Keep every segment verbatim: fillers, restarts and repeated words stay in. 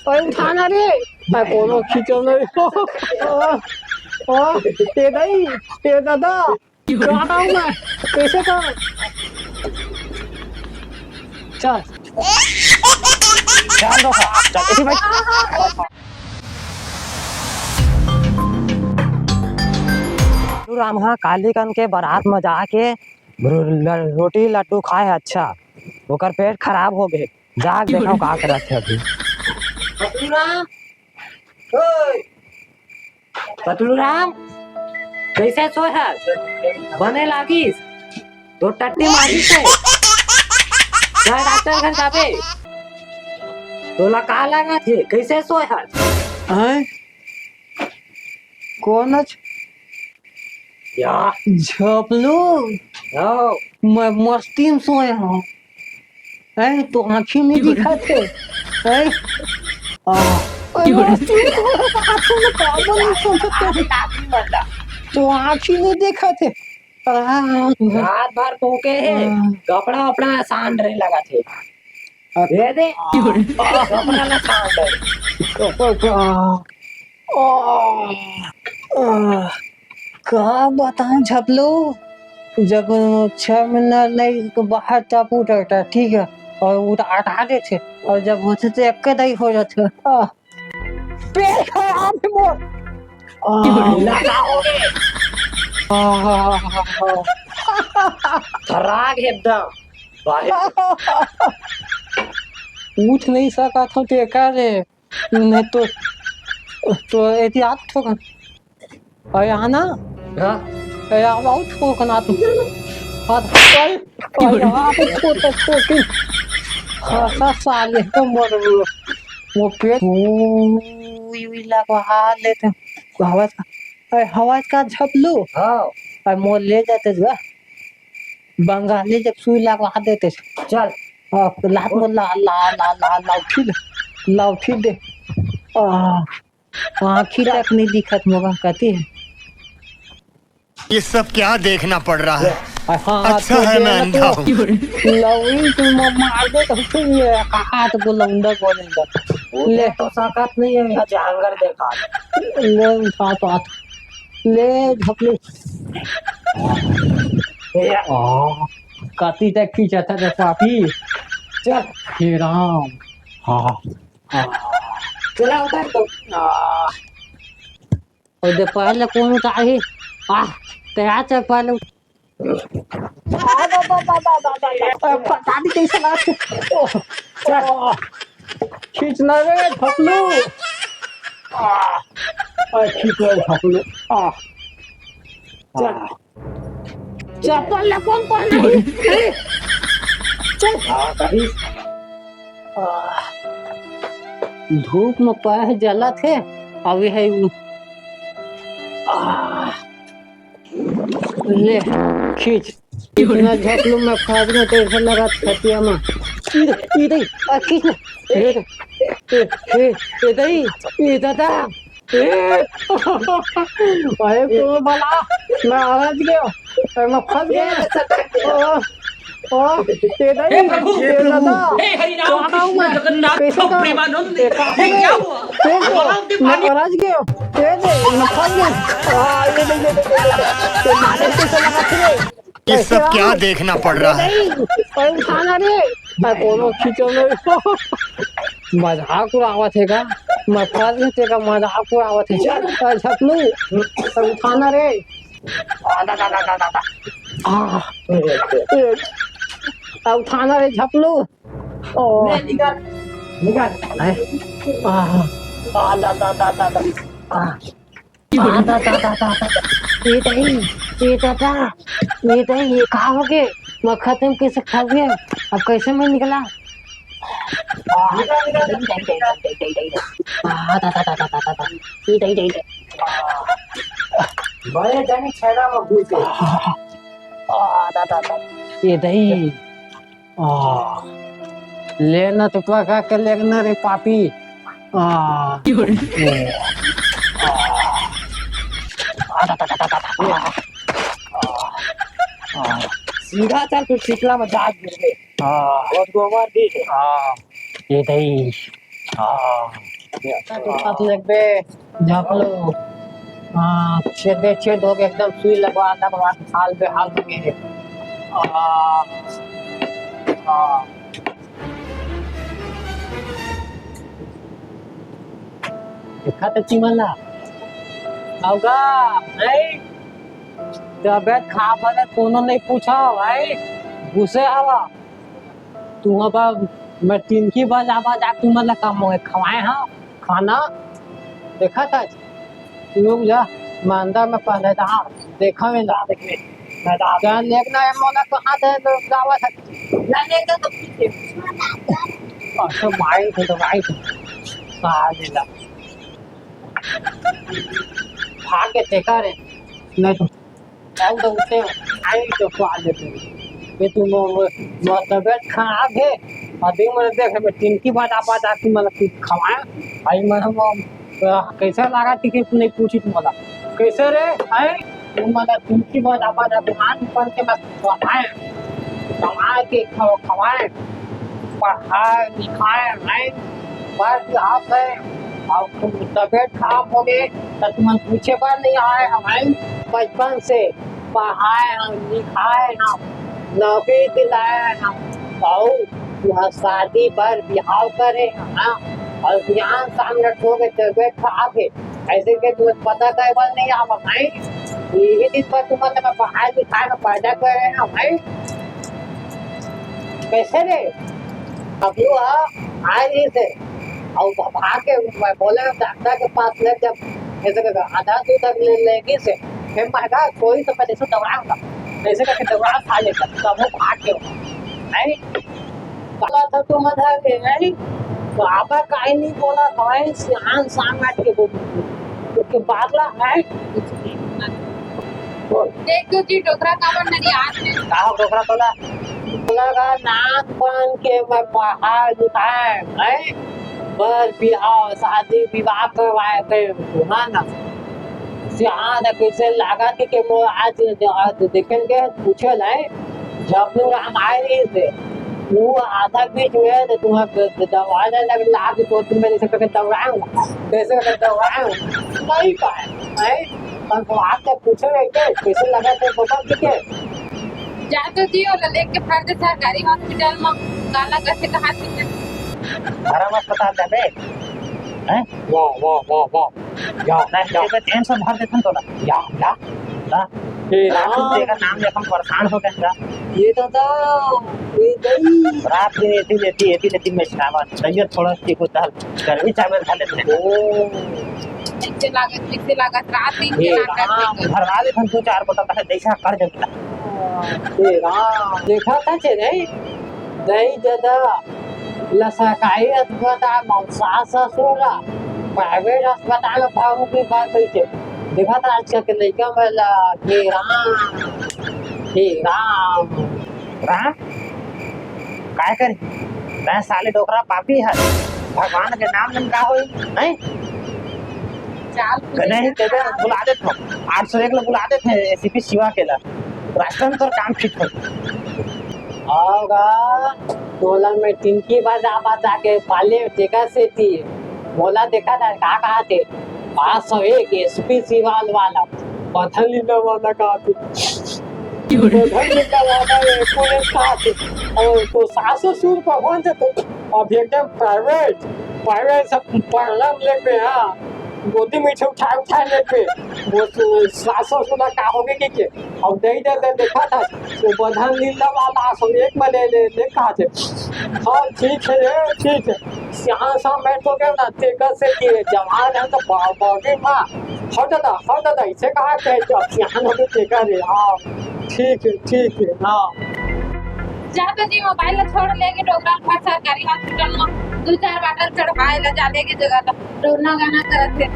अरे उठा ना रे। अरे कोनो खींचो ना रे। ओ, ओ, ए दाई, ए दादा, कहाँ हूँ मैं? कैसे कहाँ? चल। चल दो, चल, इसी भाई। राम हा काली कन के बारात में जाके रो-, ल-, रोटी लड्डू खाए, अच्छा, ओकर पेट खराब हो गए। जाके देखो का करत हे अभी। पतलू राम, ओए, पतलू राम, कैसे सोए हस? बने लागिस? तो टट्टी मारिस हे? जा डॉक्टर घर जाबे। तोला का लागत हे? कैसे सोए हस? हैं? कोन अच? या। झपलू। आओ। मैं मस्ती में सोए हूँ। हैं, तो आँखी नहीं दिखत हे। हैं? आ, अरे, मस्ती में सोए हूँ, आँखी में काबू नहीं सोचत हे। तो आँखी नहीं दिखत हे। आ, रात भर भूखे हे, हाँ। कपड़ा अपना आसान रहे लगा थे। अब दे दे। कपड़ा ला छान दे। आ, आ, आ, का बताऊं झपलू, जब छह महीना नहीं तो बाहर टापू रहता, ठीक है, और वो तो हटा देते, और जब होते तो एक दाई हो जाते। आ, पेट खराब है मोर। आ, लगा हो गए। आ, थर्रागे एकदम। बाहर। उठ नहीं सकत हूँ, तेकर ले। नहीं तो, तो एती आत ठोकन। और यहाँ ना, हाँ। ए, यहाँ बहुत ठोकन आत। और, और, और यहाँ पे ठोक, ठोक। हाँ, सा साले को मर गयो। वो पेट, ओ, यू इलाका हाल लेते। हवा का, ए, हवा का झपलू। हाँ। और मोर ले जाते जो। बंगाली जब सुई लगवा देते। चल। हाँ, लात में ला, ला, ला, ला, लाठी दे, लाठी दे। आ, आँखी तक नहीं दिखत मोगा, कती है? ये सब क्या देखना पड़ रहा है? हाँ, अच्छा तो है मैं अंधा हूँ। लौड़ी तो म-, मार दे तो फिर ये हाथ को लौंडा बोलेगा। ले। तो सकत नहीं है, यहाँ जांगर देखा। ले उठा तो हाथ। ले झपले। ए, आ, कति तक खींचत हे रे पापी? चल। हे राम। हाँ, हाँ। चला उतार तो। आ, और दे पहले कौन उतारी? आ, तेरा चल पहले। आ, बा, बा, बा, बा, बा, बा, बा। पता नहीं कैसे लगा। ओ, चल। खींचना रे, झपलू। आ, आ, खींच रे, झपलू। आ। चल। आ। चप्पल ला कौन पहना है? अरे, चल। आ, धूप में पैर जलत हे, अभी है उ-, आ, ले, खींच। इतना झपलू में फंस गए, तो ऐसा लगा खटिया में। ई दे, ई दे, आ, खींच ना। ए, ए, ए, ए, दई, ए, दादा। ए, अरे, तो भला, मैं अरज गयो, मैं फंस गयो। ओ, ओ, ए, दई, हे प्रभु, ए, दादा। हे हरि राम, कहाँ हूँ कृष्ण मैं? जगन्नाथ, कैसे कहाँ? प्रेमानंद, ए, कहाँ ये हूँ? क्या हुआ? ए, तो, गलाव के मैं पानी। अरज गयो। ए, दे, मैं फंस गयो। आ, ये दे, ये दे, ये दे, ये दे। तो मारे कैसे लगा थे? ये सब क्या देखना पड़ रहा है? नहीं, अरे उठाना रे। मैं कोनो खींचो नहीं। मजाक उड़ावत हे का? मैं फंस गए तेका मजाक उड़ावत हे। अरे झपलू, अरे उठाना रे। आ, दा, दा, दा। आ, ए, अरे उठाना रे झपलू। ओ। ले, निकाल, निकाल। हैं? आ, आ, दा, दा, दा, दा, दा। आ। आ, दा, दा, दा, दा, दा। ए दई, ए दादा, ए दई, ये का हो गए? मैं खतम कैसे फंस गया? अब कैसे मैं निकला? आ, निकल, निकल, निकल, निकल, निकल। आ, दा, दा, दा। ए दई, दई, दई। बड़े जानी छैला में घुस गए। आ, दा, दा, दा। ए दई। आ, ले ना तो पका के ले ना रे पापी। आ, क्यों रे? ए, आ, आ, आ, आ, सीधा चल, फिर शीतला में जाके गिर गए। आ, बहुत गोबर भी है। आ, ये दई। आ, तो साथ लगबे, झाँप लो। हाँ, छेदे छेद हो गए, एकदम सुई लगवा लगवा के हाल बेहाल हो गए। आ, आ। देखा तो चिमला, अउगा, नहीं? तबियत खराब वाला कोनो नहीं पूछा भाई, घुसे आवा। तुम अब मैं टिंकी बजा बजा के तुम मतलब कम हो खवाए हाँ खाना। देखा था, लोग जा मंदिर में पहले रहा, देखा में जा देखे। जान लेक ना मोला कहाँ थे लोग जावा था। ना लेके तो पीछे। अच्छा, माई थे तो माई थे। साले ला। भाग के देखा रे। नहीं तो जाऊ तो उठे, आई तो खवा लेते। ये तू मो-, मो-, मोर तबियत खराब है। अभी मैंने देखे मैं टिंकी बजा बजा के मतलब कुछ खवाया। आई मैं हम, आ, कैसा लगा थी कि तू नहीं पूछी तू बोला। कैसे रे? हैं? तू मतलब टिंकी बजा बजा के मान पर के मैं खवाए। कमाए के खव-, खवाए। पढ़ाए लिखाए हैं। बात आप है। और तुम तबियत खराब हो गई तो तुम पूछे पर नहीं आए हमारे। बचपन से पढ़ाए हम, लिखाए हम, नौकरी दिलाए हम, अउ तुहर शादी बर बिहाव करे हम, अउ बिहान शाम न ठो के तबियत खराब है, ऐसे के तुमन पता करे बर नहीं आवा भाई। यही दिन पर तुमन मैं पढ़ाई लिखाई में पैदा करे हम भाई। कैसे रे? अभी वो आ, आ रही से, और भाग के मैं बोले डॉक्टर के पास ले जब ऐसे करके आधा दूध तक ले लेगी से, फिर मैं कहा कोई तो मैं जैसे दौड़ाऊंगा, ऐसे करके दौड़ा खा लेता, तब वो भाग के नहीं। बोला था तू मत है नहीं, तो आपा काहे नहीं बोला था भाई, सियान सामने के बोल, उसके बादला है। बोल। देख तो जी, डोकरा काबर नरियात हे। का हो डोकरा तोला? तोला का नाक बांध के मैं पढ़ाए लिखाए, हैं? बर बिहाव, शादी विवाह करवाए थे, सुना ना। सियान कैसे लागत हे कि मोर आज, आज देखे के पूछे लाए, जब लोग राम आए रही थे, वो आधा बीच में तो तुम्हारा द-, द-, दरवाजा लग, लाग तो तुम मेरे से करके दौड़ाए हो, कैसे करके दौड़ाए हो, नहीं पाए, हैं? पर वो आके पूछे रहे थे, कैसे लगा थे, बता दीजिए। जा तो जी, ओला लेके फट दे सरकारी हॉस्पिटल में, काला कैसे कहा थी? धर्म अस्पताल जाबे, हैं? वाह, वाह, वाह, वाह। या, नहीं, या। ये तो चैन से भर देथन तोला। या, या। ना? हे रात राम। तेरा नाम लेकर परेशान हो गया। ये दादा, ये दई। रात दिन एती लेती, एती लेती मैं छावा। तैयो थोड़ा सी कुछ दाल, गर्मी चावल खा लेते हैं। ओ। कैसे लागत, कैसे लागत, रात दिन के हे नाटक राम, देखे। भरवा देथन दो चार बोतल, ताकि जैसा कर जमता। हे राम, देखा था जे नहीं? दई दादा, ल सरकारी अस्पताल म सास ससुर ला प्राइवेट अस्पताल म भागू के बात कहिथे। देखत आजकल के लइका मन ला, हे राम, हे राम। राम? काय करी? मैं साले डोकरा पापी है। भगवान के नाम लेम का होई? नहीं? चाल नहीं, तेरे बुला देत हूँ। आठ सौ एक ला बुला देत हैं, एसीपी शिवा के ला। राष्ट्रम तोर काम फिट हो। होगा, तोला मैं टिंकी बजा बजा के पाले, तेकर सेती मोला देखा था, का कहा थे, पाँच सौ एक एसपी सिवाल वाला, बधन लीला वाला कहा थे, बधन लीला वाला, ये पुलिस कहा थे, और तो सासो सुर पर हो जाते, अब एकदम प्राइवेट, प्राइवेट सब पढ़ना लेके, हाँ, गोदी में उठा उठा लेके, वो तो सासो सुना का हो गए कि के, अब दे दे दे, देखा था, वो बधन लीला वाला सब एक में ले ले, ले कहा थे। हाँ, ठीक है रे, ठीक है। सियान सा मैं तो क्या ना, तेकर से कि जवान है तो बा-, बॉडी माँ। हट दादा, हट दादा, इसे कहा थे, जब सियान हो तो तेकर रे, हाँ, ठीक है, ठीक है, हाँ। जा तो जी, मोबाइल ला छोड़, लेके डोकरा ल फट सरकारी हॉस्पिटल में दो चार बाटल चढ़वाए ला, जा लेके जगह ला, रोना गाना करत हे।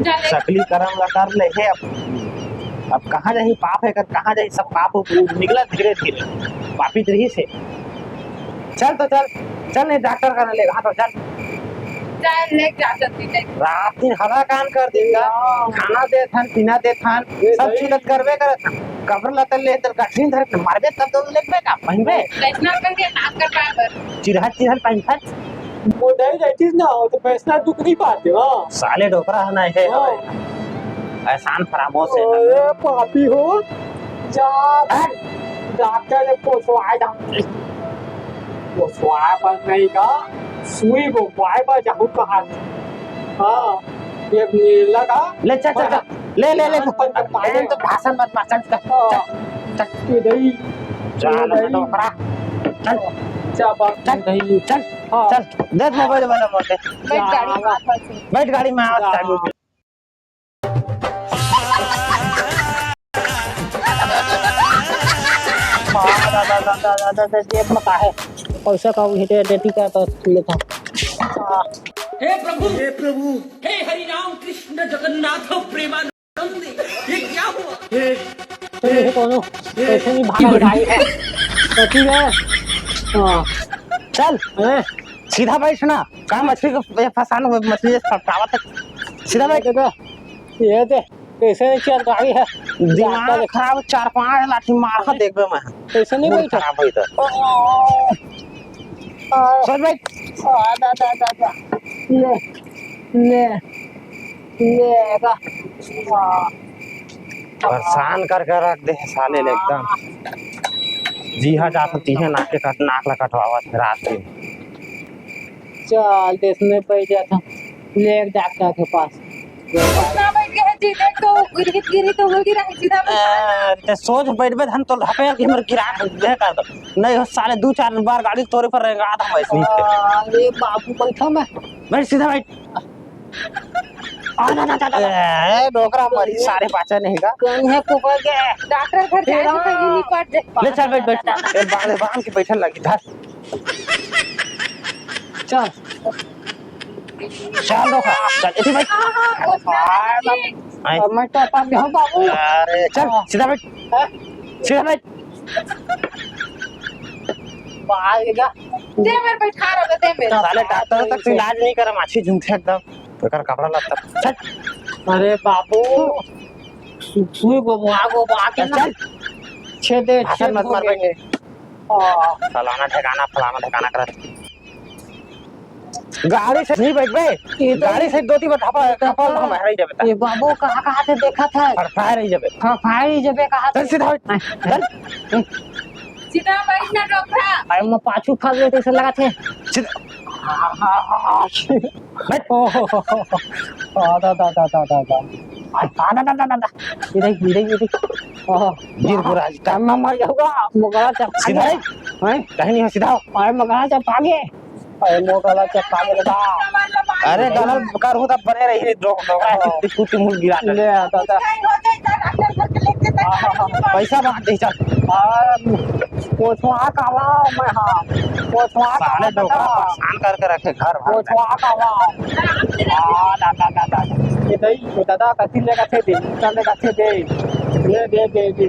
जा ले। सकली करम ला कर ले हे अब। अब कहाँ जाही पाप हे, कर कहाँ जाही, सब पाप निकला धीरे धीरे। पापी तो रही से। चल तो चल, चल नहीं डॉक्टर करा ले, हाँ तो चल। चल, ले जा जल्दी, ले। रात दिन हला कान कर देगा, हाँ। खाना देथन, पीना देथन, ये सब सही। चीज करबे करत हन। कबर लतल ले, तर गठरी धर के मारबे, तब तो लेबे का, पहिबे। कैसना करके नाक कटाए बर। चिरहत चिरहत पहिथन। वो नहीं रहतीस ना, वो तो पैसा दुख नहीं पाते, हाँ। साले डोकरा है ना, हे हाँ। हवे। एहसान फरामोश है। अरे पापी हो, जा डॉक्टर ने पोसवाए जा। पोसवाए पर नहीं का, सुई को पाए पर जाहू कहा। हाँ, ये मेला का ले, चल, चल, चल। ले, ले, ले। अपन तो पाए अरे, तो भाषण मत मार, चल, चल, हाँ। चल, चल। ये नहीं। जा ये ना नहीं। डोकरा। चल। जा बाप चल। नहीं। चल। हाँ। चल, दे मोबाइल वाला मोटे। बैठ गाड़ी में, बैठ गाड़ी में, आज जा। चालू। दादा, दादा, दादा, दादा, जेब में का है? पैसा का उठे दे, ठीक है, तो लेता। हाँ। हे प्रभु, हे प्रभु, हे हरि राम कृष्ण जगन्नाथ प्रेमानंद, ये क्या हुआ? हे, तो ये कौन हो? कैसे नहीं भागा गाड़ी है? तो ठीक है। हाँ। चल, हैं? सीधा बैठ ना। का मछली को ये फंसान हुए, मछली ये फटकावत है। सीधा बैठ। ये दे, ये दे। कैसे नहीं चल गाड़ी है? दिमाग जाता है। खराब, चार पांच लाठी मार के देखबे मैं। कैसे नहीं दिमाग बैठा? खराब है इधर। ओ, ओ, सोच भाई। ओ, दा, दा, दा, दा। ले, ले, ले, दा। वाह। परेशान करके रख दे साले ने एकदम। जी हाँ, जात तीहे नाक के कट, नाक ला कटवावत है रात के। चल, देश में बैठ जाता। ले एक डॉक्टर के पास। ना बैठ गए जी, देख तो गिरही, गिरही तो बोल गिरा है, सीधा बैठ। अरे, ते सोच बैठबे धन तो हपे कि हमर गिरा दे कर दो। नहीं हो साले, दो चार बार गाड़ी तोरे पर रहेगा, आधा मैं इसमें। अरे बाबू, बैठा मैं। बैठ, सीधा बैठ। आ, ना, ना, ना, ना। ए, डोकरा मरी, सारे पाचा नहीं का। कौन है कुकुर के? डॉक्टर घर जाए से पहले निपट दे। ले चल, बैठ, बैठ। ए, बांध, बांध के बैठन लगी, धर। चल। चल, डोकरा, चल, इसी बैठ। हाँ, हाँ, उतना आ, नहीं। आई। अब मैं तो पाप जाऊँ बाबू। अरे, चल, हाँ। सीधा बैठ। हाँ? सीधा बैठ। बाहर जा। दे मेरे बैठा रहा, दे मेरे। साले डॉक्टर तक से इलाज नहीं करे, माछी झूठे एकदम। बेकार कपड़ा लत्ता। छट। अरे बाबू, सु-, सुई को बुआ को बुआ के ना। चल। छेदे, भाषण छेद मत हो मार गए। बेटे। हाँ। फलाना ठिकाना, फलाना ठिकाना करत। गाड़ी से नहीं बैठबे। ये तो गाड़ी से दो तीन बार धपा, धपा हम हराई जाबे। ये बाबू कहाँ, कहाँ से देखा था? फड़फड़ाए रही जाबे। फड़फड़ाए रही जाबे कहाँ चल से? सीधा बैठ। हाँ। चल। सीधा बैठ ना डोकरा। अरे मैं पाछू फंस गए तो ऐसे लगा थे। सीधा। हाँ, हाँ, हाँ, हाँ। बैठ। ओ, हो, हो, हो, हो। आ, दा, दा, दा। आ, दा, दा, दा, दा, दा। इधर, इधर, इधर। ओहो। गिर पूरा आज तक। मैं मर जाऊंगा, मोगरा चपका सीधा गया। है? हैं? कहीं नहीं हो, सीधा हो। अरे मोगरा चपका गया। अरे मोगरा चपका गया बेटा। अरे गलत करूँ तब बने रही, डोक-, डोकरा हाँ। चित्ती कुत्ती मुड़ गिरा कर। ले आता था। पैसा बांट दे, चल। अरे पोछवा काला मैं, हाँ। पोछवा साले काला डोकरा बेटा। परेशान करके रखे घर भर में। पोछवा काला। आ, दा, दा, दा, दा। ये दई, ये दादा कथी लेगा थे दे, चल लेगा थे दे। ले दे, दे, दे।